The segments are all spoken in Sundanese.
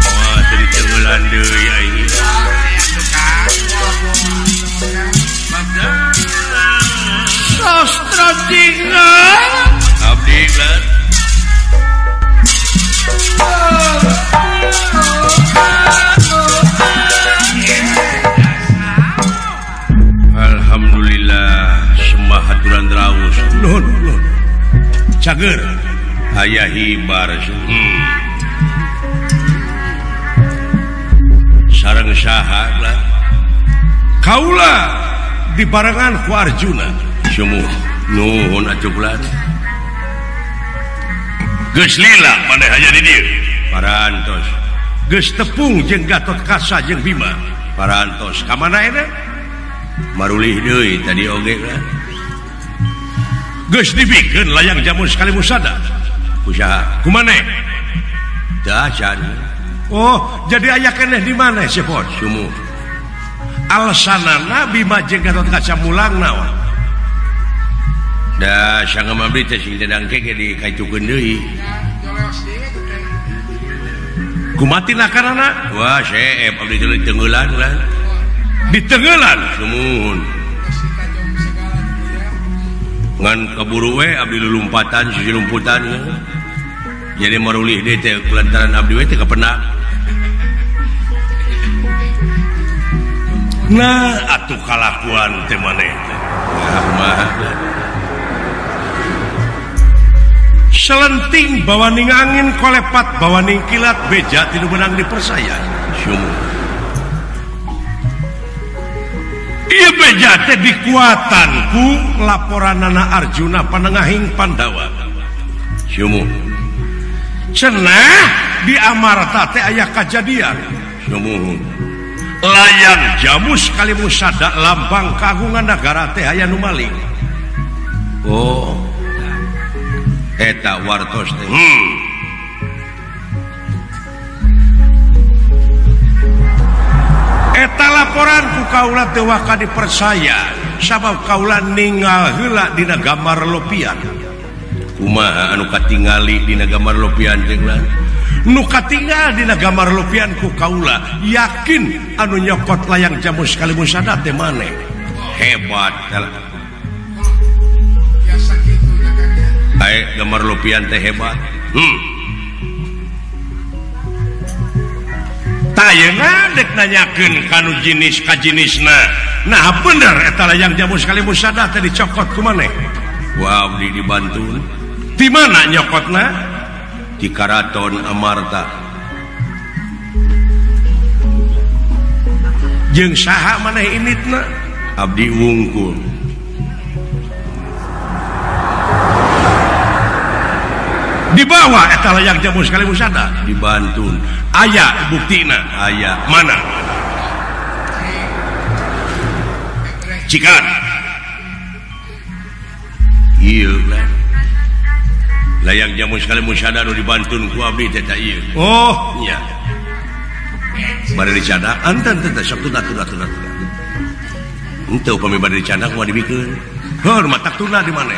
Wah, tadi tenggelan deui aing. Sastra jingga abdi lan. Alhamdulillah sembah haturan raus. Nuhun nuhun. Cager aya hibar. Sareng saha lah. Kaula dibarengan ku Arjuna. Sumuh nuhun atuh ulah. Geus lila maneh aya di dieu. Parantos. Geus tepung jeung Gatot Kaca jeung Bima. Parantos. Ka mana eta? Marulih deui tadi oge lah. Geus dibikeun layang jamu sekali musada. Ku saha? Ku maneh? Teu acan. Oh, jadi aya keneh di maneh sepot? Sumuh. Alasanana Bima jeung Gatot Kaca mulang naon? Da sangga abdi teh sing tedang ke di kaitukeun deui. Kumatina karana? Wah, seep abdi teh ditenggelan lah. Ditenggelan sumuhun. Ngan kaburu we abdi lulumpatan sisi lumputan. Jadi marulih deui teh kulantaran abdi we teh kapenak. Nah, atuh kalakuan teh maneh teh. Nah, kumaha? Selenting bawaning angin kolepat bawaning kilat beja tidak menang dipersaya. Sumuh. Ieu beja teh dikuatan ku laporanana Arjuna panengahing Pandawa. Sumuh. Cenah di Amarta teh aya kajadian. Sumuh. Layang jamus kali musada lambang kagungan nagara teh aya nu maling. Oh. Eta wartos teh. Eta laporan ku kaula teu waka dipercaya sabab kaula ninggal heula dina gambar lopian. Kumaha anu katingali dina gambar lopian jeung lah? Nu katingal dina gambar lopian ku kaula yakin anu nyokot layang jamu sekali musada teh maneh. Hebat. Ae gambar lopian teh hebat. Tayeuna dek nanyakeun kanu jinis ka jinisna. Nah bener eta layang jamu sekali musada teh dicokot ku maneh. Wah, abdi dibantu. Di mana nyokotna? Di Karaton Amarta. Jeung saha maneh initna? Abdi wungkul. Dibawa eta layang jamu sekali musada dibantun. Aya buktina, aya mana? Cikan. Ieu lah. Layang jamu sekali musada nu dibantun ku abdi teh ta ieu. Oh, nya. Bade dicadak anten teh sok tuna tuna tuna. Henteu upami bade dicadak moal dibikeun. Heuh, matak tuna di maneh.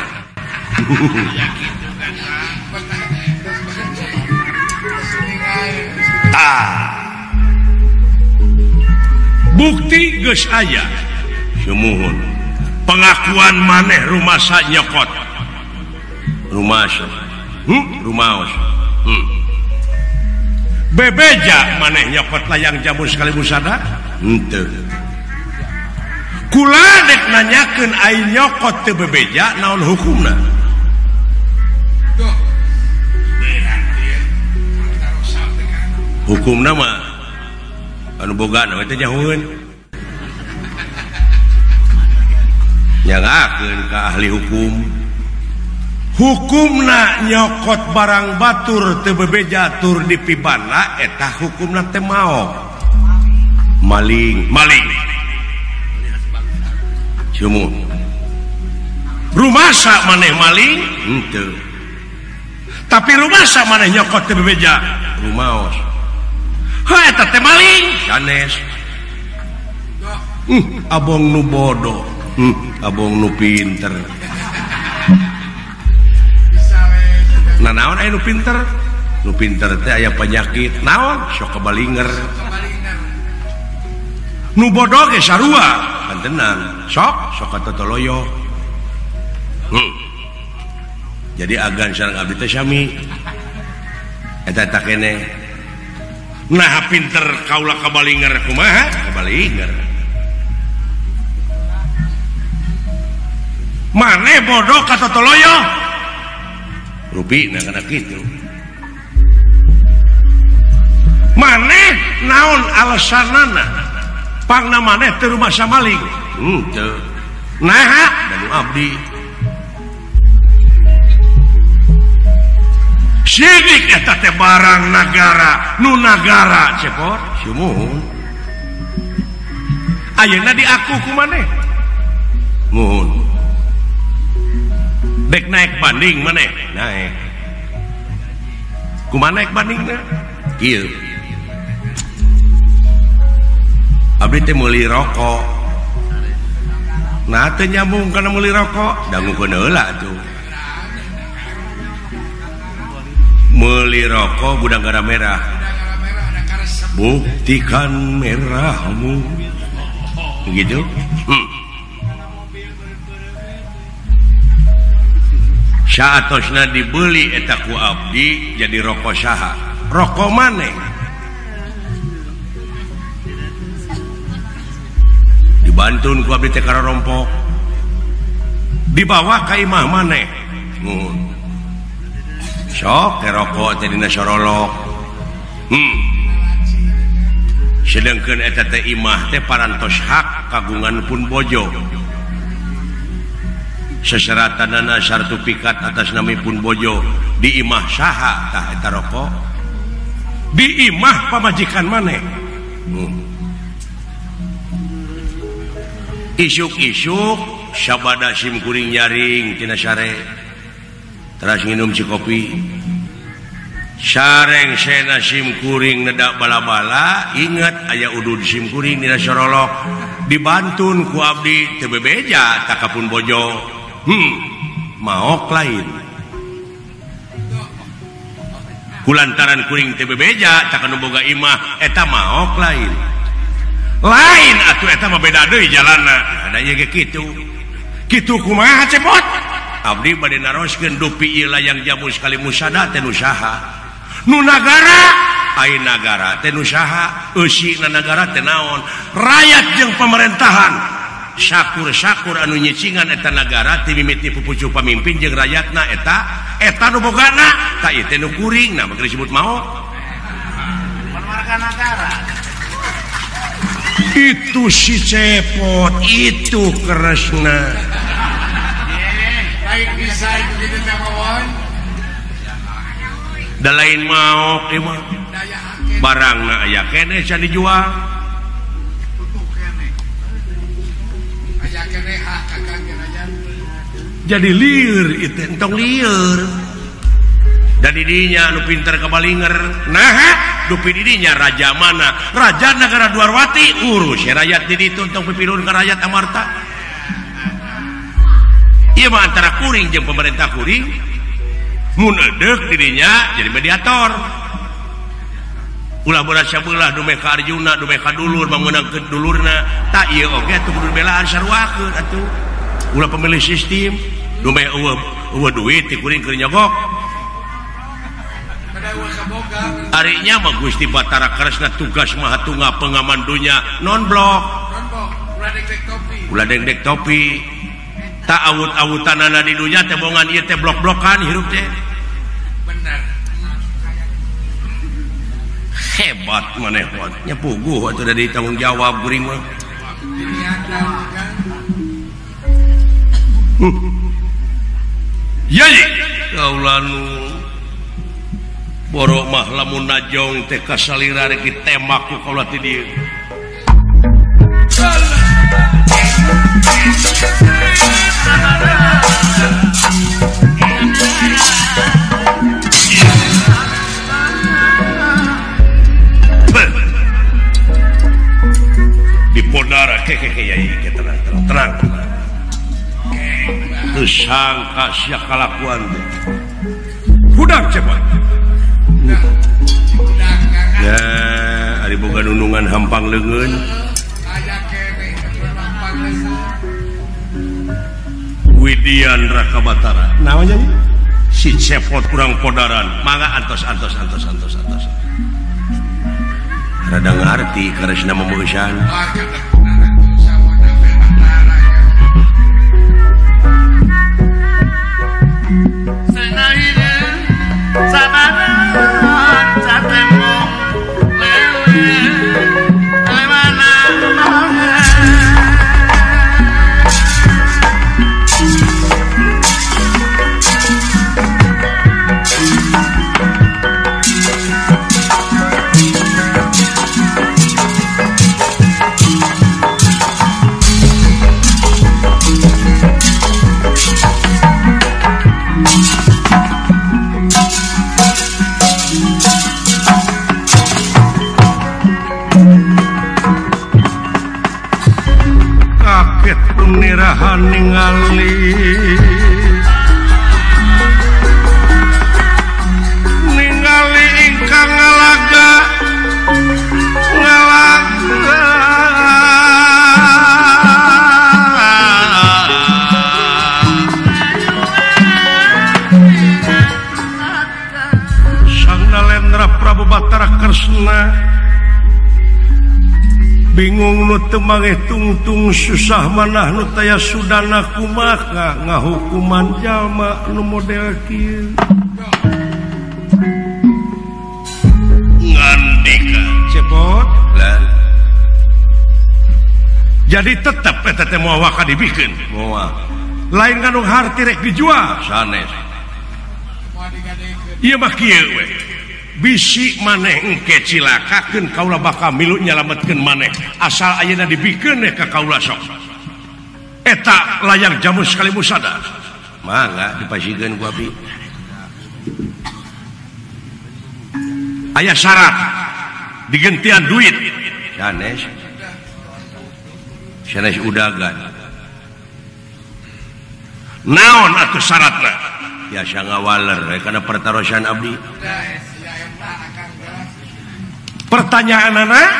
Bukti geus aya. Sumuhun. Pengakuan maneh rumasa nyokot. Rumasa. Rumaos. Bebeja maneh nyokot layang jamu sekali musada? Henteu. Kula dek nanyakeun ai nyokot teu bebeja naon hukumna? Hukumna mah anu boga na teh nyahueun. Nyangakeun ka ahli hukum. Hukumna nyokot barang batur teu bebeja tur dipibana eta hukumna teh maok. Maling, maling. Sumuh. Rumasa maneh maling? Henteu. Tapi rumasa maneh nyokot teu bebeja? Rumaos. Eta teh maling sanes. Abong nu bodoh, abong nu pinter. Nah naon aya nu pinter? Nu pinter teh aya penyakit naon? Sok kebalinger. Nu bodoh ge sarua, pantenan. Sok sok katotoloyo. Jadi agan sareng abdi teh sami. Eta eta keneh. Nah pinter kaula kabalinger kumaha? Kabalinger. Maneh bodoh katotoloyo. Rupi nah kana kitu. Maneh naon alasanana? Pangna maneh teu rumasa maling. Teu. Naha? Da nu abdi. Sidik eta teh barang nagara, nu nagara cepot, sumuhun. Ayeuna diaku ku maneh. Muhun. Dek naik banding maneh, naik. Kumaha naik bandingna? Kieu. Abdi teh meuli rokok. Nah teu nyambung kana meuli rokok, dangukeun heula atuh. Meuli rokok gudang garam merah. Buktikan merahmu. Begitu? Saatosna dibeli eta ku abdi jadi rokok saha? Rokok maneh. Dibantun ku abdi teh karompok. Dibawa ka imah maneh. Nuhun. Sok teh rokok teh dina sorolok. Sedengkeun eta teh imah teh parantos hak kagungan pun bojo. Seseratanana sertifikat atas nami pun bojo di imah saha tah eta rokok di imah pamajikan maneh. Isuk-isuk sabada sim kuring nyaring tina sare teras nginum si kopi sareng sena sim kuring nedak bala-bala ingat aya udud sim kuring dina sorolok dibantun ku abdi teu bebeja tak ka pun bojo. Maok lain kulantaran kuring teu bebeja tak anu boga imah eta maok lain lain atuh eta mah beda deui jalanna ada ieu ge kitu kitu kumaha cepot abdi bade naroskeun dupi ieu layang jamu sekali musada teh nu saha nu nagara ai nagara teh nu saha eusina nagara teh naon rakyat jeung pemerintahan sakur-sakur anu nyicingan eta nagara ti mimiti pupucuh pamimpin jeung rakyatna eta eta nu bogana ta ieu teh nu kuring nah mah disebut maot warga nagara itu si cepot itu keresna baik bisa itu teh mawon da lain maok ieu mah barangna aya keneh can dijual. Jadi liur itu entong liur dan didinya nu pinter kebalinger nah dupi didinya raja mana raja negara Dwarwati urus ya rakyat di ditu entong pipilun ka rakyat Amarta ieu mah antara kuring jeung pemerintah kuring mun edeuk didinya jadi mediator ulah berat sabelah dumeh ka Arjuna dumeh ka dulur mangeunangkeun dulurna tak ieu oge atuh kudu belaan saruakeun atuh ulah pemilih sistem dumeh eueuh duit ti kuring keur nyogok arinya mah Gusti Batara Kresna tugas Maha Tunggal pengaman dunya non blok ulah dengdek topi tak awut-awutanana di dunya teh bongan ieu teh blok-blokan hirup teh bener hebat maneh nya puguh atuh dari tanggung jawab kuring mah. Yai kaula nu borok mah lamun najong teh kasalira rek ditembak ku kaula ti dieu. Saudara keke yai tenang tenang tenang. Teu sangka sia kalakuan teh. Hudang cepot. Ya, ari boga nunungan hampang leungeun. Widian Raka Batara. Naon nya? Si cepot kurang podaran. Mangga antos antos antos antos antos. Rada ngarti karesna memeusan. Ningali ningali ingkang ngalaga ngalaga Sang Nalendra Prabu Batara Kresna bingung nu teu mangeh tungtung susah manah nu taya sudana kumaha ngahukuman jalma nu model kieu ngandika cepot lah jadi tetep eta teh moal waka dibikeun moal lain kanu harti rek dijual sanes ieu mah kieu we bisi maneh engke cilakakeun kaula bakal milu nyalametkeun maneh asal ayeuna dibikeun ka kaula sok eta layang jamus kali musada mangga dipasikeun ku abi aya syarat digentian duit sanes sanes udagan naon atuh syaratna biasa ngawaler kana pertarosan abdi. Pertanyaan anak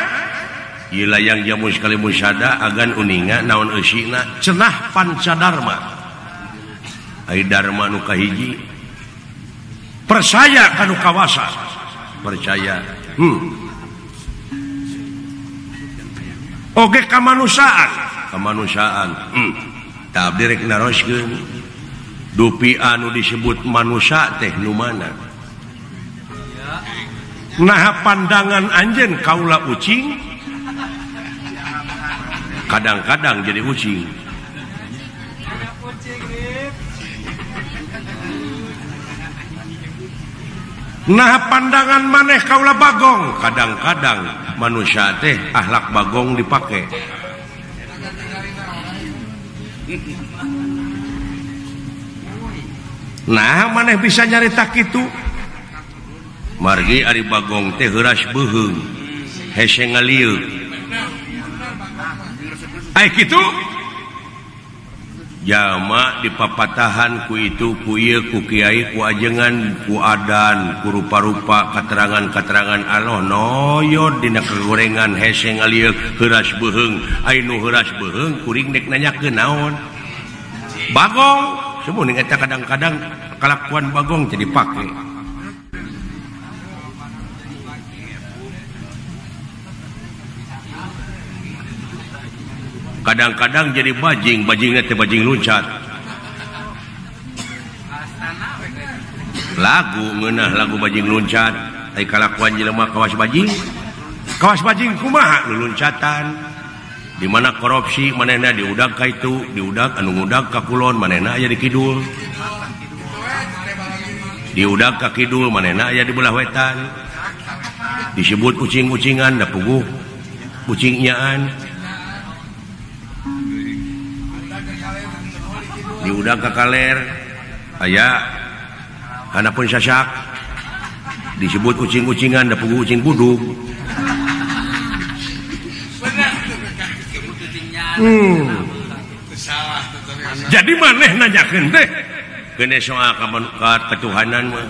ieu layang jamus kali musada agan uninga naon eusina cenah pancadarma ai dharma nu kahiji percaya kanu kawasa percaya oge kamanusiaan kamanusiaan tah abdi rek naroskeun dupi anu disebut manusia teh nu mana. Nah pandangan anjeun kaula ucing kadang-kadang jadi ucing nah pandangan maneh kaula bagong kadang-kadang manusia teh akhlak bagong dipake nah maneh bisa nyarita kitu margi ari bagong teh heuras beuheung hese ngalieuk ai kitu jalma dipapatahan ku itu ku ieu ku kiai ku ajengan ku adan ku rupa-rupa katerangan-katerangan Allah noyod dina kagorengan hese ngalieuk heuras beuheung ai nu heuras beuheung kuring nek nanyakeun naon bagong semuanya eta kadang-kadang kalakuan bagong jadi pake. Kadang-kadang jadi bajing, bajingnya teh bajing loncat. Lagu ngeunah lagu bajing loncat, ai kalakuan jelema kawas bajing. Kawas bajing kumaha luluncatan. Di mana korupsi manehna diudag ka itu, diudag anu ngudag ka kulon manehna aya di kidul. Diudag ka kidul manehna aya di belah wetan. Disebut ucing-ucingan da puguh ucing nyaan. Diudag ka kaler aya hanapun sasak disebut ucing-ucingan da puguh ucing budug. Jadi maneh nanyakeun teh keun soal ketuhanan mah.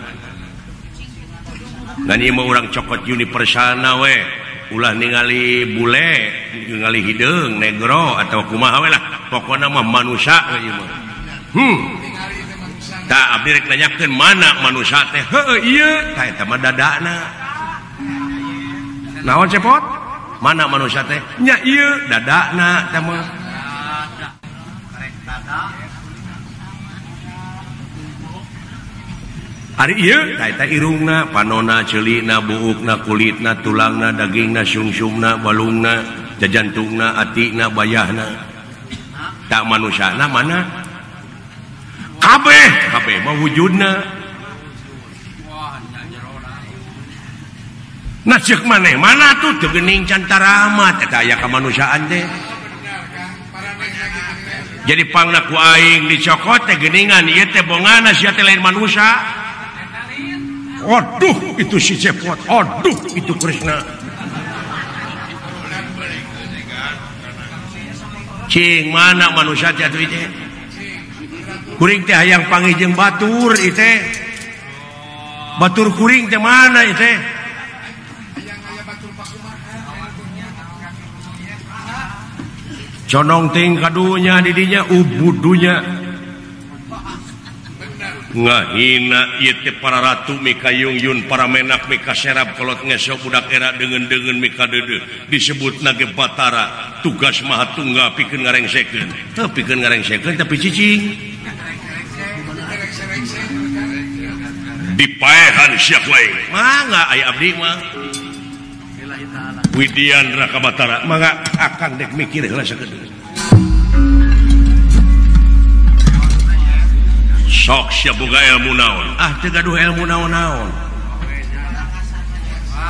Ngan ieu mah urang cokot universalna we. Ulah ningali bule, ningali hideung, negro atau kumaha we lah. Pokona mah manusia we ieu mah. Tah abdi rek nanyakeun mana manusia teh? Heueuh ieu, tah eta mah dadana. Naon cepot? Mana manusia teh? Nya ieu dadana teh mah. Ari ieu tah eta irungna, panona, ceulina, buukna, kulitna, tulangna, dagingna, sungsumna, balungna, jajantungna, atina, bayahna. Tak manusiana mana? Kabeh, kabeh mah wujudna. Nah ceuk maneh mana tuh teu geuning can taramat eta aya kamanusiaan teh. Jadi pangna ku aing dicokot teh geuningan ieu teh bongana sia teh lain manusia. Aduh itu si Cepot, aduh itu Krishna. Cing mana manusia teh atuh teh? Kuring teh hayang panggih jeung batur ieu teh. Batur kuring teh mana ieu teh? Conong ting kadunya didinya ubudunya ngahina ieu teh para ratu mika yungyun para menak mika serap kolot ngesok budak era deungeun-deungeun mika deudeuh disebutna ge Batara tugas maha tunggal pikeun ngarengsekeun teu pikeun ngarengsekeun tapi cicing dipaehan sia ku aing mangga aya abdi mah Widian Raka Batara mangga akang dek mikir heula sakedeung. Sok sia boga ilmu naon? Ah teu gaduh ilmu naon-naon.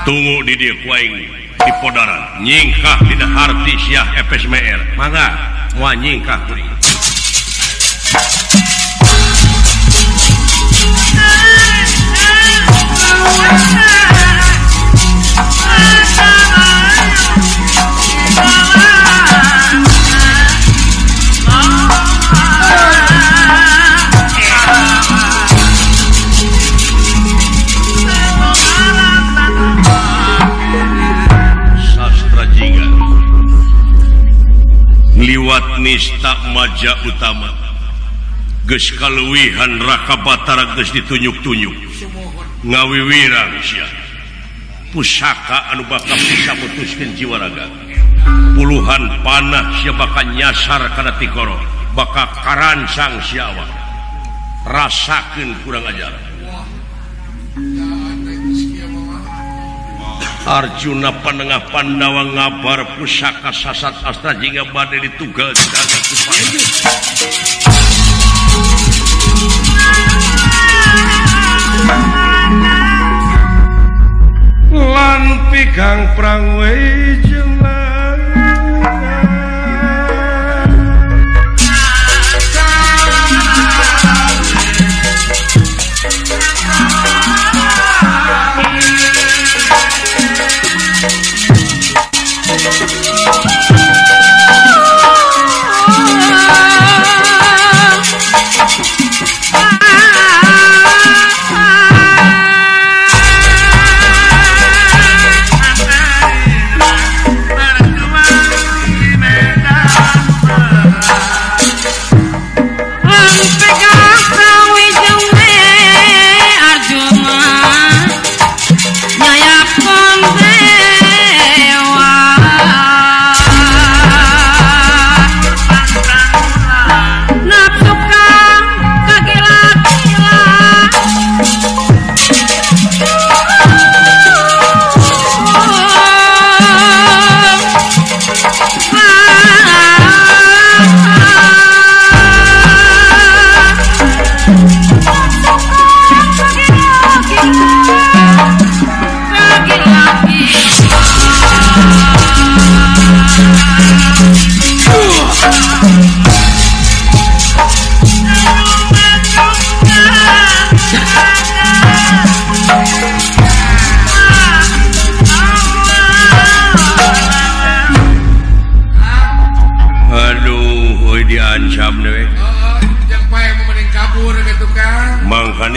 Tunggu di dieu ku aing di podaran nyingkah dina harti sia FSMR. Mangga moal nyingkah kuring. Sastra Jingga liwat nista maja utama geus kaluwihan Raka Batara geus ditunjuk-tunjuk ngawiwirang sia pusaka anu bakal bisa mutuskeun jiwa raga puluhan panah sia bakal nyasar kana tikoro bakal karancang sia awak rasakeun kurang ajar. Arjuna panengah Pandawa ngabar pusaka sasat astra jingga bade ditugal jaga ku panah. Lan pikang prang we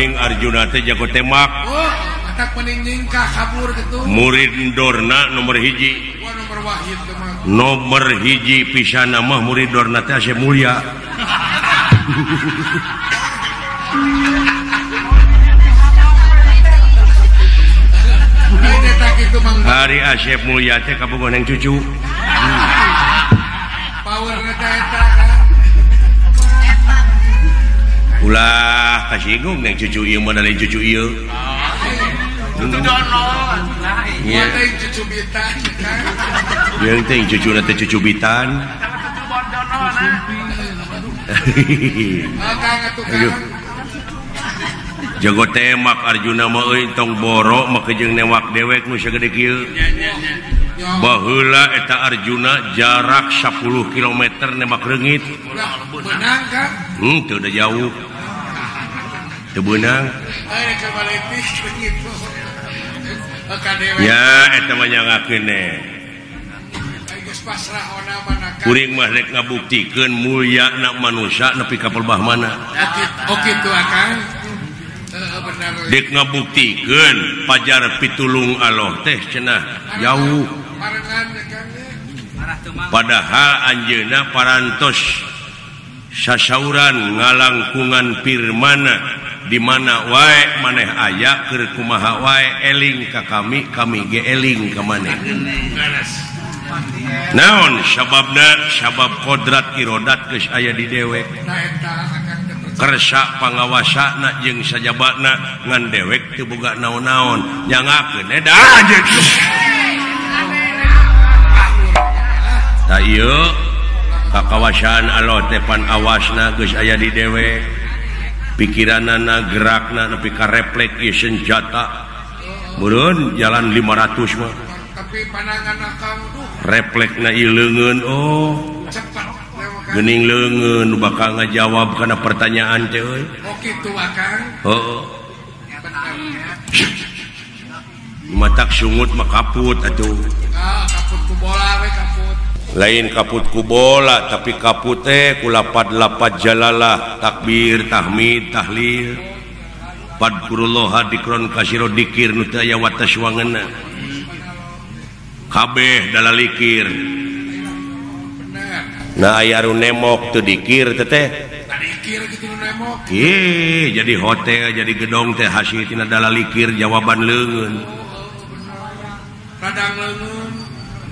Mangkaning Arjuna teh jago tembak. Oh, matak mending nyingkah kabur gitu. Murid Dorna nomor hiji. Wah, nomor wahid teh mah. Nomor hiji pisan mah murid Dorna teh Asep Mulya. Hari Asep Mulya teh kabogoh neng cucu. Power teh eta kan. Ulah kasinggung neng cucu ieu mah lain cucu ieu. Cucu dono. Ieu teh cucu bitan kan. Ieu teh cucu teh cucu bitan. Cucu bondono na. Kang atuh Kang. Jago tembak Arjuna mah euy tong boro make jeung newak dewek nu sagede kieu. Baheula eta Arjuna jarak 10 km nembak reungit. Beunang Kang? Teu da jauh. Teu beunang. Ya eta mah nyangakeun ne. Kuring mah rek ngabuktikeun mulyana manusia nepi ka pelbah mana. Oh kitu Akang. Dek ngabuktikeun pajar pitulung Allah teh cenah jauh. Padahal anjeunna parantos sasauran ngalangkungan firmana di mana wae maneh aya keur kumaha wae eling ka kami, kami ge eling ka maneh. Naon sababna? Sabab kodrat irodat geus aya di dewek. Kersa pangawasana jeung sajabana ngan dewek teu boga naon-naon nyangakeun edan tah ieu kakawasaan Allah teh pan awasna geus aya di dewek pikiranana gerakna nepi ka reflek ieu senjata meureun jalan 500 mah tapi pandangan akang duh reflekna ieu leungeun oh cepat gening leungeun nu bakal ngajawab kana pertanyaan teh euy. Oh kitu Akang. Heeh. Matak sungut mah kaput atuh. Ah, kaput ku bola we kaput. Lain kaput ku bola tapi kaput teh ku lapad-lapad jalalah takbir, tahmid, tahlil. Fadkurullah dikron kasiro dikir nu teu aya watas wangeunna. Kabeh dalalikir. Nah aya nu nemok teu dikir teh teh. Dikir kitu nu nemok. Ih, jadi hotel, jadi gedong teh hasil tina dalalikir jawaban leungeun. Radang leungeun.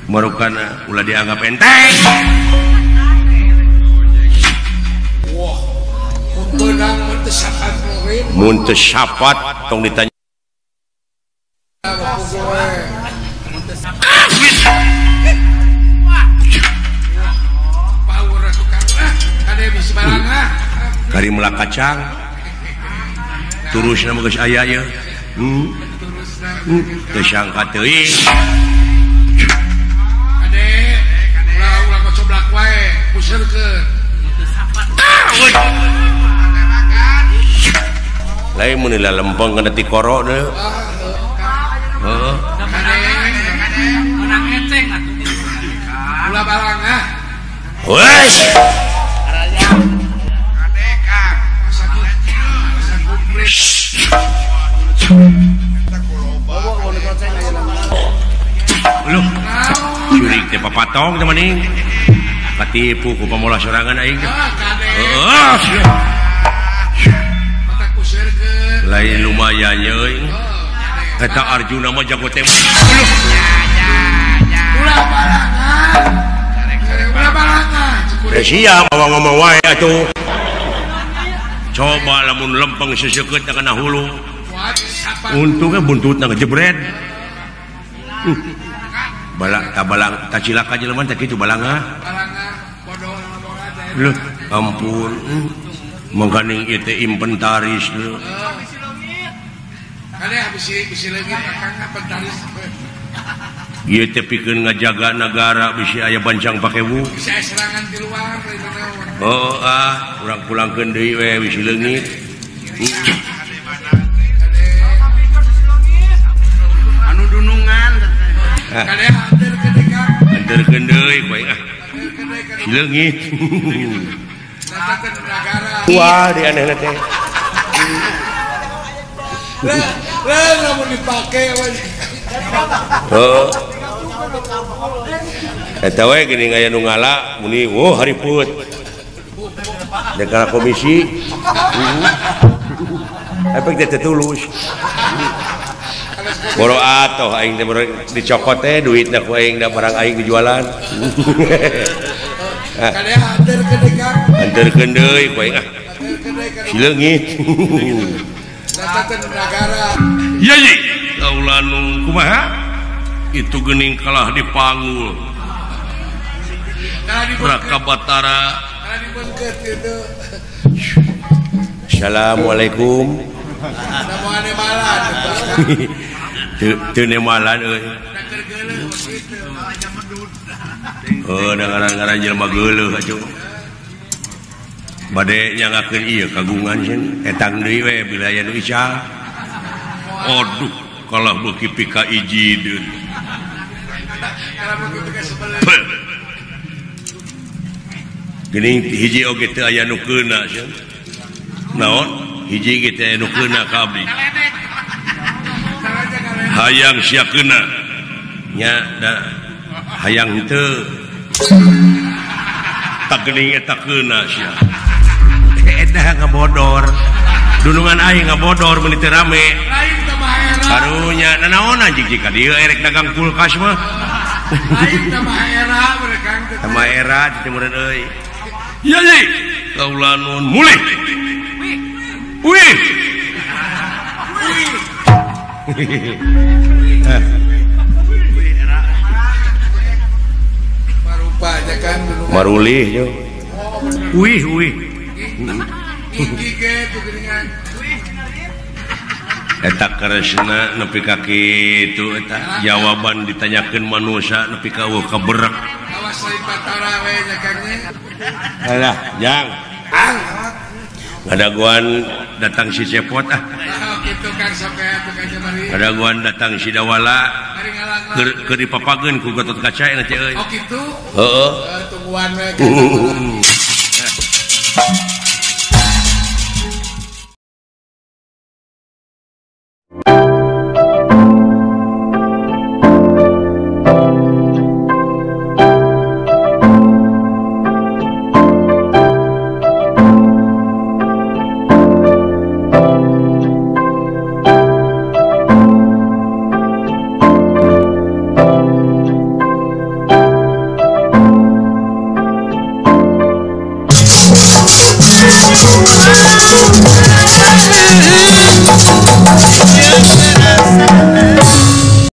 Marukana ulah dianggap enteng. Wah, mun beunang mun teu sapat meureun. Mun teu sapat tong ditanya. Kari melak kacang turusna mah geus aya ieu. Teu sangka teuing. Kade ulah ulah kocoblak wae puseurkeun. Lain mun lempeng kana ti koro deui. Heeh. Menang eceng atuh. Ulah barang ah. Wes. Loh, curik teh papatong teh maning. Katipu ku pamolah sorangan aing teh. Heeh. Lain lumayan euy. Eta Arjuna mah jago teh. Loh. Ulah barangan. Ulah barangan. Eh siap bawa ngomong wae atuh. Coba lamun lempeng seseukeut kana hulu. Untungnya buntutna ngejebret. Balak tabalang tacilaka jelema teh kitu balanga. Balanga bodoh boga teh. Leuh, ampun. Mangkaning ieu teh inventaris leuh. Kade bisi leungit akang inventaris. Ieu teh pikeun ngajaga nagara bisi aya bancang pakewu. Bisi aya serangan di luar Oh ah, urang pulangkeun deui we bisi leungit. Anu dunungan kade anterkeun deui Kang. Anterkeun deui ku aing ah. Bisi leungit. Wah, di anehna teh. Lah lamun dipake we. Heeh. Eta we geuning aya nu ngala muni oh hariput. Dekara komisi. Efek teh tulus. Boro atoh aing teh dicokot teh duitna ku aing da barang aing dijualan. Kade anterkeun deui Kang. Anterkeun deui ku aing ah. Sileungit. Yai, kaula nu kumaha? Itu geuning kalah dipanggul. Raka Batara. Assalamualaikum. Teu nemalan euy. Heuh, da ngaran-ngaran jelema geuleuh atuh. Bade nyangakeun ieu kagungan cenah etang deui we bila aya nu ical. Aduh, kalah beuki pika ijideun. Geuning hiji oge teu aya nu keuna cenah. Naon? Hiji ge teu aya nu keuna ka abdi. Hayang sia keuna. Nya da hayang henteu. Tak geuning eta keuna sia. Edah ngabodor. Dunungan aing ngabodor meuni teu rame. Karunya nanaon anjing jika dieu erek dagang kulkas mah. Lain tambah era mereka tambah era teu meureun euy. Yai, kaula nuhun mulih. Wih. Marupa aja kan marulih yo. Wih, wih. Eta keresna nepi ka kitu eta jawaban ditanyakeun manusia nepi ka eueuh kaberek. Awas lain Batara we nya Kang nya. Alah, jang. Ngadaguan datang si Cepot ah. Kitu Kang sok aya tukang jamari. Ngadaguan datang si Dawala. Keur dipapageun ku Gatot Kaca na teh euy. Oh kitu? Heeh. Tungguan we. Thank